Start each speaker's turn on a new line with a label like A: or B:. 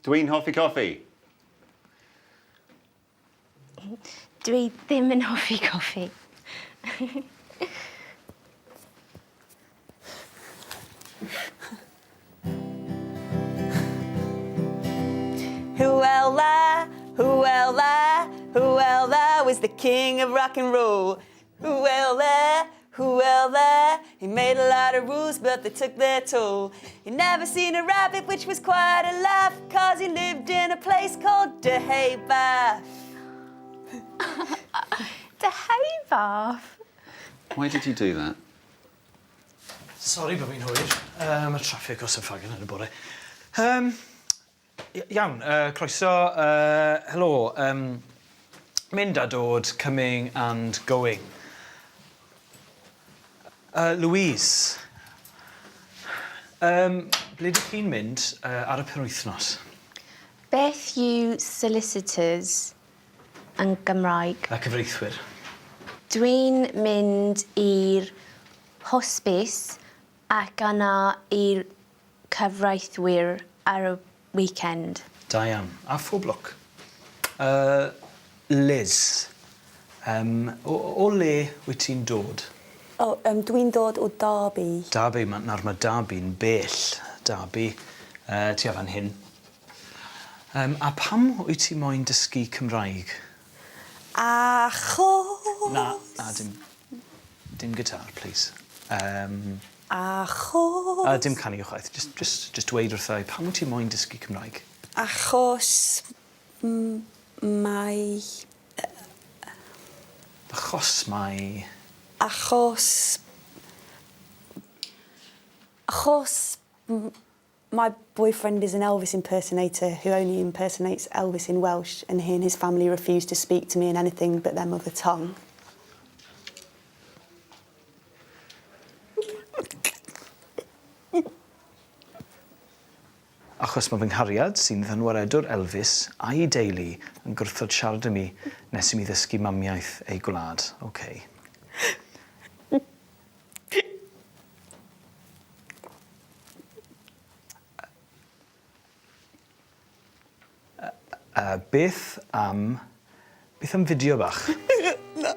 A: Dwi'n hoffi coffi.
B: Dwi ddim yn hoffi coffi.
C: Hywel-dda, Hywel-dda, Hywel-dda was the king of rock and roll. Hywel-dda, Hywel-dda, he made a lot of rules but they took their toll. He never seen a rabbit which was quite a laugh cause he lived in a place called Deheubarth.
B: Deheubarth?
A: Why did you do that?
D: Sori bo' fi'n hwyr. Yy ma'r traffic o St Ffagan yn y bore. Yym iawn yy croeso yy helo yym mynd a dod coming and going. Yy Louise. Yym ble 'dych chi'n mynd yy ar y penwythnos?
B: Beth yw solicitors yn Gymraeg?
D: Y cyfreithwyr.
B: Dwi'n mynd i'r hosbis ac yna i'r cyfreithwyr ar y weekend.
D: Da iawn. A phob lwc. Yy Liz, yym o o le wyt ti'n dod?
E: O yym dwi'n dod o Derby.
D: Derby, ma' nawr ma' Derby'n bell. Derby, yy tua fan hyn. Yym a pam wyt ti moyn dysgu Cymraeg?
E: Achos...
D: Na, na dim dim gitâr plîs. Yym.
E: Achos...
D: A dim canu chwaith, jyst jyst jyst dweud wrtha i pam wyt ti moyn dysgu Cymraeg?
E: Achos m- mae yy.
D: Achos mae...
E: Achos achos m- My boyfriend is an Elvis impersonator who only impersonates Elvis in Welsh and he and his family refuse to speak to me in anything but their mother tongue.
D: Achos mae fy nghariad, sy'n ddynwaredwr Elvis, a'i deulu yn gwrthod siarad â mi nes i mi ddysgu mamiaith eu gwlad. Ok. Yy beth am beth am fideo bach?
E: Na.